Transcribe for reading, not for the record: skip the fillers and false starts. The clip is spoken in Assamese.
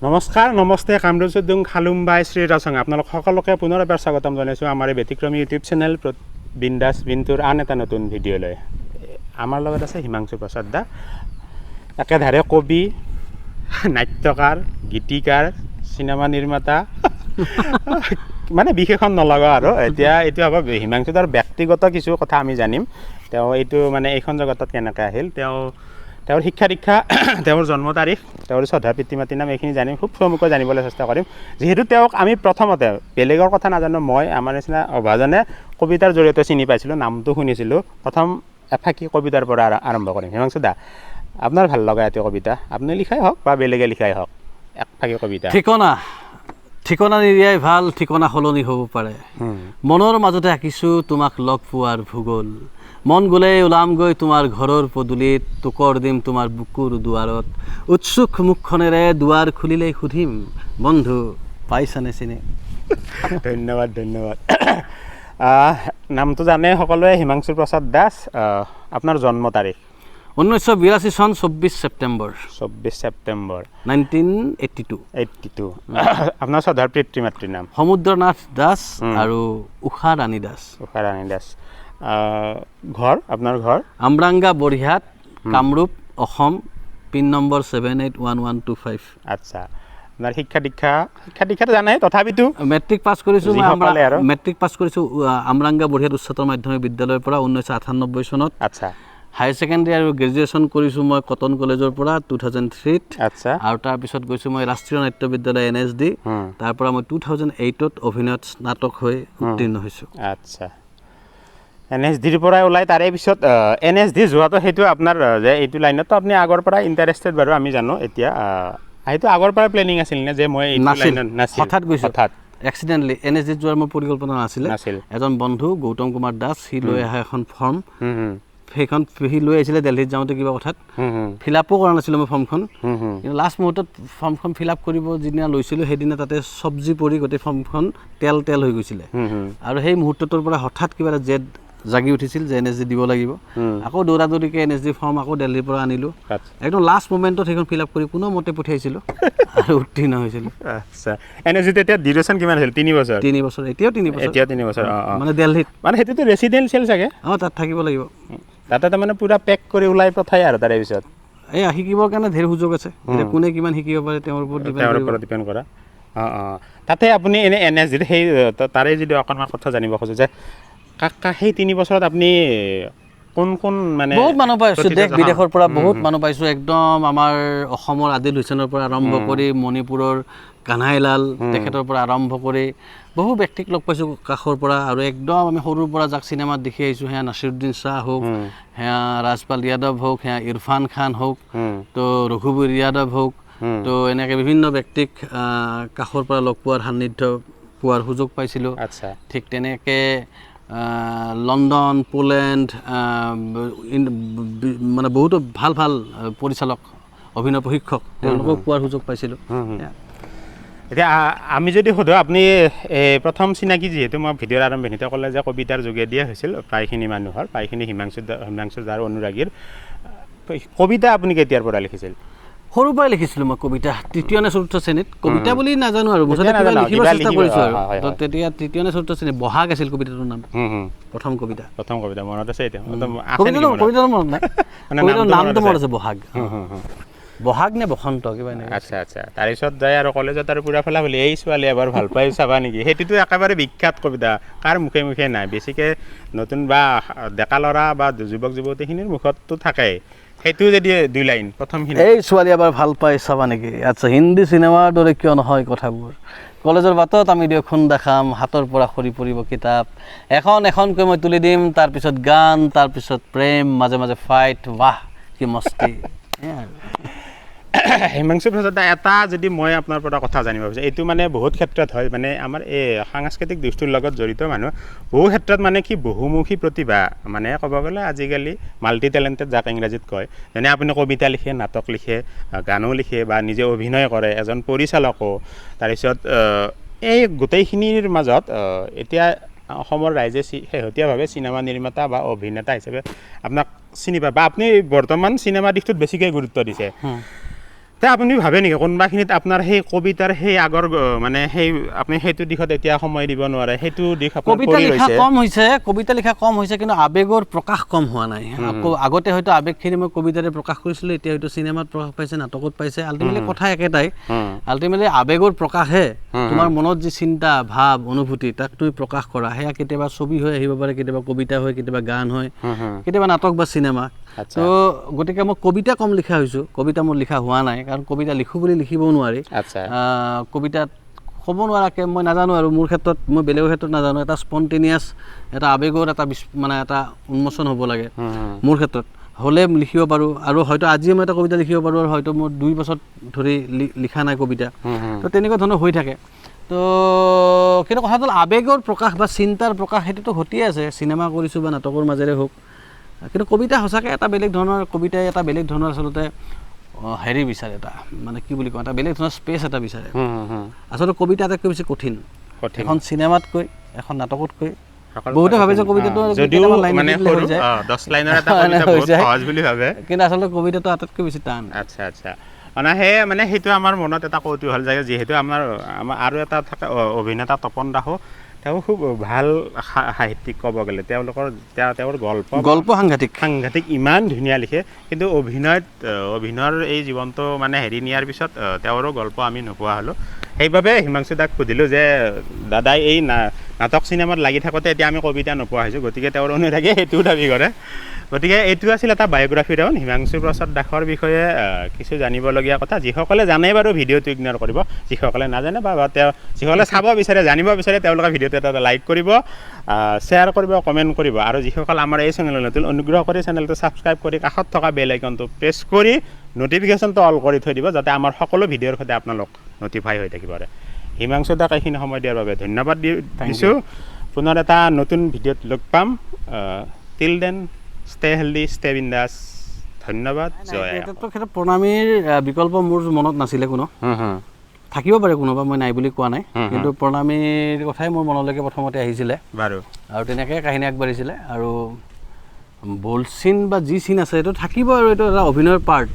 নমস্কাৰ, নমস্তে, কামৰূপ চুদুং খালুমবাই শ্ৰী ৰাচং আপোনালোক সকলোকে পুনৰ এবাৰ স্বাগতম জনাইছোঁ আমাৰ এই ব্যতিক্ৰমী ইউটিউব চেনেল বিন্দাছ বিন্তুৰ আন এটা নতুন ভিডিঅ'লৈ। আমাৰ লগত আছে হিমাংশু প্ৰসাদ দা, একেধাৰে কবি, নাট্যকাৰ, গীতিকাৰ, চিনেমা নিৰ্মাতা, মানে বিশেষণ নলগা আৰু। এতিয়া এইটো হ'ব হিমাংশু দাৰ ব্যক্তিগত কিছু কথা আমি জানিম। তেওঁ এইটো মানে এইখন জগতত কেনেকৈ আহিল, তেওঁৰ শিক্ষা দীক্ষা, তেওঁৰ জন্ম তাৰিখ, তেওঁৰ শ্ৰদ্ধাৰ পিতৃ মাতৃৰ নাম, এইখিনি জানিম, খুব চমুকৈ জানিবলৈ চেষ্টা কৰিম। যিহেতু তেওঁক আমি প্ৰথমতে বেলেগৰ কথা নাজানো, মই আমাৰ নিচিনা অভাজনে কবিতাৰ জৰিয়তে চিনি পাইছিলোঁ, নামটো শুনিছিলোঁ। প্ৰথম এফাকি কবিতাৰ পৰা আৰম্ভ কৰিম। হিমাংশু দা, আপোনাৰ ভাল লগা এটি কবিতা, আপুনি লিখাই হওক বা বেলেগে লিখাই হওক, একফাকি কবিতা। ঠিকনা, ঠিকনা নিদিয়াই ভাল, ঠিকনা সলনি হ'ব পাৰে। মনৰ মাজতে আঁকিছোঁ তোমাক লগ পোৱাৰ ভূগোল। মন গ'লেই ওলামগৈ তোমাৰ ঘৰৰ পদূলিত, টোকৰ দিম তোমাৰ বুকুৰ দুৱাৰত। উৎসুক মুখখনেৰে দুৱাৰ খুলিলেই সুধিম, বন্ধু পাইছানে চিনি? ধন্যবাদ, ধন্যবাদ। নামটো জানে সকলোৱে, হিমাংশু প্ৰসাদ দাস। আপোনাৰ জন্ম তাৰিখ? 1982 চন 24 ছেপ্টেম্বৰ। 24 ছেপ্টেম্বৰ। 1982। 82। আপোনাৰ শ্ৰদ্ধাৰ পিতৃ মাতৃৰ নাম? সমুদ্ৰনাথ দাস আৰু উষা ৰাণী দাস। উষা ৰাণী দাস। ঘৰ, আপোনাৰ ঘৰ? Amranga, Borhat, Kamrup, Assam, pin number 781125। আচ্ছা, আপোনাৰ শিক্ষা দীক্ষা? শিক্ষা দীক্ষাটো জানাই, তথাপিতো মেট্ৰিক পাছ কৰিছোঁ মই। যিসকলে আৰু? মেট্ৰিক পাছ কৰিছোঁ আমৰাঙ্গা বৰহিয়াত উচ্চতৰ মাধ্যমিক বিদ্যালয়ৰ পৰা 1998 চনত। হায়াৰ ছেকেণ্ডেৰী আৰু গ্ৰেজুৱেশ্যন কৰিছোঁ মই কটন কলেজৰ পৰা 2003ত। আৰু তাৰপিছত গৈছোঁ মই ৰাষ্ট্ৰীয় নাট্য বিদ্যালয় এন এছ ডি, তাৰ পৰা মই 2008ত অভিনয়ত স্নাতক হৈ উত্তীৰ্ণ হৈছোঁ। আচ্ছা, এন এছ ডিৰ পৰাই ওলাই তাৰে পিছত এন এছ ডি যোৱাটো, সেইটো আপোনাৰ যে এইটো লাইনততো আপুনি আগৰ পৰা ইণ্টাৰেষ্টেড বাৰু আমি জানো। এতিয়া সেইটো আগৰ পৰাই প্লেনিং আছিল নে যে মই এইটো নাছিল। লাইনত? নাছিল। হঠাৎ গৈছোঁ। হঠাৎ। এক্সিডেণ্টলি। এন এছ ডিত যোৱাৰ মোৰ পৰিকল্পনা নাছিলে। নাছিল। এজন বন্ধু গৌতম কুমাৰ দাস, সি লৈ অহা এখন ফৰ্ম, হুম, হুম, সেইখন সি লৈ আহিছিলে দেলহিত যাওঁতে কিবা কথাত। হুম, হুম, ফিল আপো কৰা নাছিলোঁ মই ফৰ্মখন। হুম, হুম। কিন্তু লাষ্ট মুহূৰ্তত ফৰ্মখন ফিল আপ কৰিব যিদিনা লৈছিলোঁ, সেইদিনা তাতে চব্জি পৰি গোটেই ফৰ্মখন তেল তেল হৈ গৈছিলে। হুম, হুম। আৰু সেই মুহূৰ্তটোৰ পৰা হঠাৎ কিবা এটা জেদ জাগি উঠিছিল যে এন এছ ডি দিব লাগিব। আকৌ দৌৰা দৌৰিকৈ এন এছ ডি ফৰ্ম আকৌ দেলহিৰ পৰা আনিলোঁ। একদম লাষ্ট মুমেণ্টত সেইখন ফিল আপ কৰি কোনো মতে পঠিয়াইছিলোঁ আৰু উত্তীৰ্ণ হৈছিলোঁ। আচ্ছা, এন এছ ডি তেতিয়া ডিউৰেশ্যন কিমান আছিল? 3 বছৰ? 3 বছৰ, এতিয়াও 3 বছৰ। এতিয়াও 3 বছৰ, অঁ অঁ। মানে দেলহিত। মানে সেইটোতো ৰেচিডেঞ্চিয়েল চাগে? অঁ, তাত থাকিব লাগিব। তাতে তাৰমানে পূৰা পেক কৰি ওলাই পঠায় আৰু তাৰে পিছত। এই শিকিবৰ কাৰণে ধেৰ সুযোগ আছে। এতিয়া কোনে কিমান শিকিব পাৰে তেওঁৰ ওপৰত ডিপেণ্ড তেওঁৰ কৰিব। ওপৰত ডিপেণ্ড কৰা। অঁ অঁ, তাতে আপুনি এনে এন এছ ডিত সেই তাৰে যদি অকণমান কথা জানিব খোজোঁ যে কাক কাক সেই 3 বছৰত আপুনি কোন কোন মানে বহুত মানুহ পাইছোঁ, প্ৰতিযোগিতা- দেশ বিদেশৰ পৰা বহুত মানুহ পাইছোঁ। একদম আমাৰ অসমৰ আদিল হুছেইনৰ পৰা আৰম্ভ কৰি মণিপুৰৰ কানহাইলাল তেখেতৰ পৰা আৰম্ভ কৰি বহু ব্যক্তিক লগ পাইছোঁ কাষৰ পৰা। আৰু একদম আমি সৰুৰ পৰা যাক চিনেমাত দেখি আহিছোঁ, সেয়া নাছিৰুদ্দিন শ্বাহ হওক, সেয়া ৰাজপাল যাদৱ হওক, সেয়া ইৰফান খান হওক, তো ৰঘুবীৰ যাদৱ হওক, তো এনেকৈ বিভিন্ন ব্যক্তিক কাষৰ পৰা লগ পোৱাৰ, সান্নিধ্য পোৱাৰ সুযোগ পাইছিলোঁ। ঠিক তেনেকৈ লণ্ডন, পোলেণ্ড, মানে বহুতো ভাল ভাল পৰিচালক, অভিনয় প্ৰশিক্ষক তেওঁলোকক পোৱাৰ সুযোগ পাইছিলোঁ। এতিয়া আমি যদি সোধোঁ, আপুনি এই প্ৰথম চিনাকি যিহেতু মই ভিডিঅ'ৰ আৰম্ভণিতে ক'লে যে কবিতাৰ যোগেদিয়ে হৈছিল প্ৰায়খিনি মানুহৰ, প্ৰায়খিনি হিমাংশু দাৰ অনুৰাগীৰ। কবিতা আপুনি কেতিয়াৰ পৰা লিখিছিল? সৰুৰ পৰাই লিখিছিলোঁ মই কবিতা, তৃতীয় নে চতুৰ্থ শ্ৰেণীত। কবিতা বুলি নাজানো আৰু, মুঠতে তেতিয়া কিবা নাজানো, লিখিব কিবা চেষ্টা লিখিব, কৰিছোঁ আৰু। হয়, তো হয়। তেতিয়া তৃতীয় নে চতুৰ্থ শ্ৰেণী, বহাগ আছিল কবিতাটোৰ নাম, প্ৰথম কবিতা। প্ৰথম কবিতা মনত আছে এতিয়া? একদম আছে নেকি কবিতাটো মনত? কবিতাটো মনত নাই, মানে কবিতাটোৰ নামটো নামটো মনত মনত আছে, বহাগ। হুম, হুম, হুম। বহাগ নে বসন্ত কিবা এনেকুৱা। আচ্ছা আচ্ছা, তাৰপিছত যায় আৰু কলেজত আৰু পুৰা ফেলা বুলি এই ছোৱালী এবাৰ ভাল পাই চাবা নেকি, সেইটোতো একেবাৰে বিখ্যাত কবিতা, কাৰ মুখে মুখে নাই, বেছিকৈ নতুন বা ডেকা ল'ৰা বা যুৱক যুৱতীখিনিৰ মুখততো থাকেই। সেইটো যদি দুই লাইন প্ৰথমখিনি। এই ছোৱালী এবাৰ ভাল পাই চাবা নেকি, আচ্ছা হিন্দী চিনেমাৰ দৰে কিয় নহয় কথাবোৰ, কলেজৰ বাটত আমি দিওঁ খুন্দা খাম, হাতৰ পৰা সৰি পৰিব কিতাপ, এখন এখনকৈ মই তুলি দিম, তাৰপিছত গান, তাৰপিছত প্ৰেম, মাজে মাজে ফাইট, বাহ কি মস্তি। সেয়াই আৰু। হিমাংশু প্ৰসাদ দা, এটা যদি মই আপোনাৰ পৰা কথা জানিব বিচাৰোঁ, এইটো মানে বহুত ক্ষেত্ৰত হয়, মানে আমাৰ এই সাংস্কৃতিক দিশটোৰ লগত জড়িত মানুহ বহু ক্ষেত্ৰত মানে কি বহুমুখী প্ৰতিভা, মানে ক'ব গ'লে আজিকালি মাল্টি টেলেণ্টেড যাক ইংৰাজীত কয়, যেনে আপুনি কবিতা লিখে, নাটক লিখে, গানো লিখে বা নিজে অভিনয় কৰে, এজন পৰিচালকো, তাৰপিছত এই গোটেইখিনিৰ মাজত এতিয়া অসমৰ ৰাইজে শেহতীয়াভাৱে চিনেমা নিৰ্মাতা বা অভিনেতা হিচাপে আপোনাক চিনি পায় বা আপুনি বৰ্তমান চিনেমা দিশটোত বেছিকৈ গুৰুত্ব দিছে। তে আপুনি ভাবে নেকি কোনোবাখিনিত আপোনাৰ সেই কবিতাৰ সেই আগৰ মানে সেই আপুনি সেইটো দিশত এতিয়া সময় দিব নোৱাৰে, সেইটো দিশ আপোনাৰ কবিতা পৰি লিখা ৰৈছে? কম হৈছে, কবিতা লিখা কম হৈছে, কিন্তু আৱেগৰ প্ৰকাশ কম হোৱা নাই। আকৌ আগতে হয়তো আৱেগখিনি মই কবিতাৰে প্ৰকাশ কৰিছিলোঁ, এতিয়া হয়তো চিনেমাত প্ৰকাশ পাইছে, নাটকত পাইছে। আল্টিমেটলি কথা একেটাই। আল্টিমেটলি আৱেগৰ প্ৰকাশহে, তোমাৰ মনত যি চিন্তা, ভাৱ, অনুভূতি, তাক তুমি প্ৰকাশ কৰা। সেয়া কেতিয়াবা ছবি হৈ আহিব পাৰে, কেতিয়াবা কবিতা হয়, কেতিয়াবা গান হয়, কেতিয়াবা নাটক বা চিনেমা। তো গতিকে মই কবিতা কম লিখা হৈছোঁ, কবিতা মোৰ লিখা হোৱা নাই, কাৰণ কবিতা লিখোঁ বুলি লিখিবও নোৱাৰি। কবিতাত ক'ব নোৱাৰাকৈ মই নাজানো, আৰু মোৰ ক্ষেত্ৰত, মই বেলেগৰ ক্ষেত্ৰত নাজানো, এটা স্পণ্টেনিয়াছ এটা আৱেগৰ এটা মানে এটা উন্মোচন হ'ব লাগে মোৰ ক্ষেত্ৰত, হ'লে লিখিব পাৰোঁ। আৰু হয়তো আজিয়ে মই এটা কবিতা লিখিব পাৰোঁ, আৰু হয়তো মোৰ 2 বছৰ ধৰি লিখা নাই কবিতা। তো তেনেকুৱা ধৰণৰ হৈ থাকে। তো কিন্তু কথাটো হ'ল আৱেগৰ প্ৰকাশ বা চিন্তাৰ প্ৰকাশ সেইটোতো ঘটিয়ে আছে, চিনেমা কৰিছোঁ বা নাটকৰ মাজেৰে হওক। কিন্তু কবিতা সঁচাকৈ এটা বেলেগ ধৰণৰ, কবিতাই এটা বেলেগ ধৰণৰ আচলতে হেৰি বিচাৰে, এটা মানে কি বুলি কওঁ, এটা বেলেগ ধৰণৰ স্পেচ এটা বিচাৰে। আচলতে কবিতা আটাইতকৈ বেছি কঠিন। কঠিন। এখন চিনেমাতকৈ, এখন নাটকতকৈ। সকলো বহুতে ভাবে যে কঠিন। কবিতাটো যদিও কেইটামান লাইন মানে লিখি দিলে হৈ সৰু, যায়। 10 লাইনৰ এটা কবিতা হৈ বহুত যায়। সহজ বুলি ভাবে, কিন্তু আচলতে কবিতাটো আটাইতকৈ বেছি টান। আচ্ছা আচ্ছা, মানে সেয়ে মানে সেইটো আমাৰ মনত এটা কৌতূহল জাগে, যিহেতু আমাৰ আৰু এটা থাকে অভিনেতা তপন দাসো, তেওঁ খুব ভাল সাহিত্যিক ক'ব গ'লে। তেওঁৰ গল্প গল্প সাংঘাতিক, সাংঘাতিক ইমান ধুনীয়া লিখে, কিন্তু অভিনয়ৰ এই জীৱনটো মানে হেৰি নিয়াৰ পিছত তেওঁৰো গল্প আমি নোপোৱা হ'লোঁ। সেইবাবে হিমাংশু দাক সুধিলোঁ যে দাদাই এই নাটক চিনেমাত লাগি থাকোঁতে এতিয়া আমি কবিতা নোপোৱা হৈছোঁ, গতিকে তেওঁৰ অনুৰাগীয়ে সেইটোও দাবী কৰে। গতিকে এইটো আছিল এটা বায়'গ্ৰাফি ৰাউণ্ড হিমাংশু প্ৰসাদ দাসৰ বিষয়ে কিছু জানিবলগীয়া কথা। যিসকলে জানে বাৰু ভিডিঅ'টো ইগন'ৰ কৰিব, যিসকলে নাজানে বা তেওঁ যিসকলে চাব বিচাৰে, জানিব বিচাৰে, তেওঁলোকে ভিডিঅ'টো এটা লাইক কৰিব, শ্বেয়াৰ কৰিব, কমেণ্ট কৰিব। আৰু যিসকল আমাৰ এই চেনেলত নতুন, অনুগ্ৰহ কৰি চেনেলটো ছাবস্ক্ৰাইব কৰি কাষত থকা বেল আইকনটো প্ৰেছ কৰি ন'টিফিকেশ্যনটো অল কৰি থৈ দিব, যাতে আমাৰ সকলো ভিডিঅ'ৰ সৈতে আপোনালোক ন'টিফাই হৈ থাকিব পাৰে। হিমাংশু দাক এইখিনি সময় দিয়াৰ বাবে ধন্যবাদ Thank দিছোঁ। পুনৰ এটা নতুন ভিডিঅ'ত লগ পাম। Till then stay healthy, stay বিন্দাছ। ধন্যবাদ। জয় আই এইটো ক্ষেত্ৰত প্ৰণামীৰ বিকল্প মোৰ মনত নাছিলে কোনো। হুম হুম। থাকিব পাৰে কোনোবা, মই নাই বুলি কোৱা নাই, কিন্তু প্ৰণামীৰ কথাই মোৰ মনলৈকে প্ৰথমতে আহিছিলে। আৰু তেনেকৈ কাহিনী আগবাঢ়িছিলে। আৰু বল্ড চিন বা যি চিন আছে সেইটো থাকিব, আৰু এইটো এটা অভিনয়ৰ পাৰ্ট।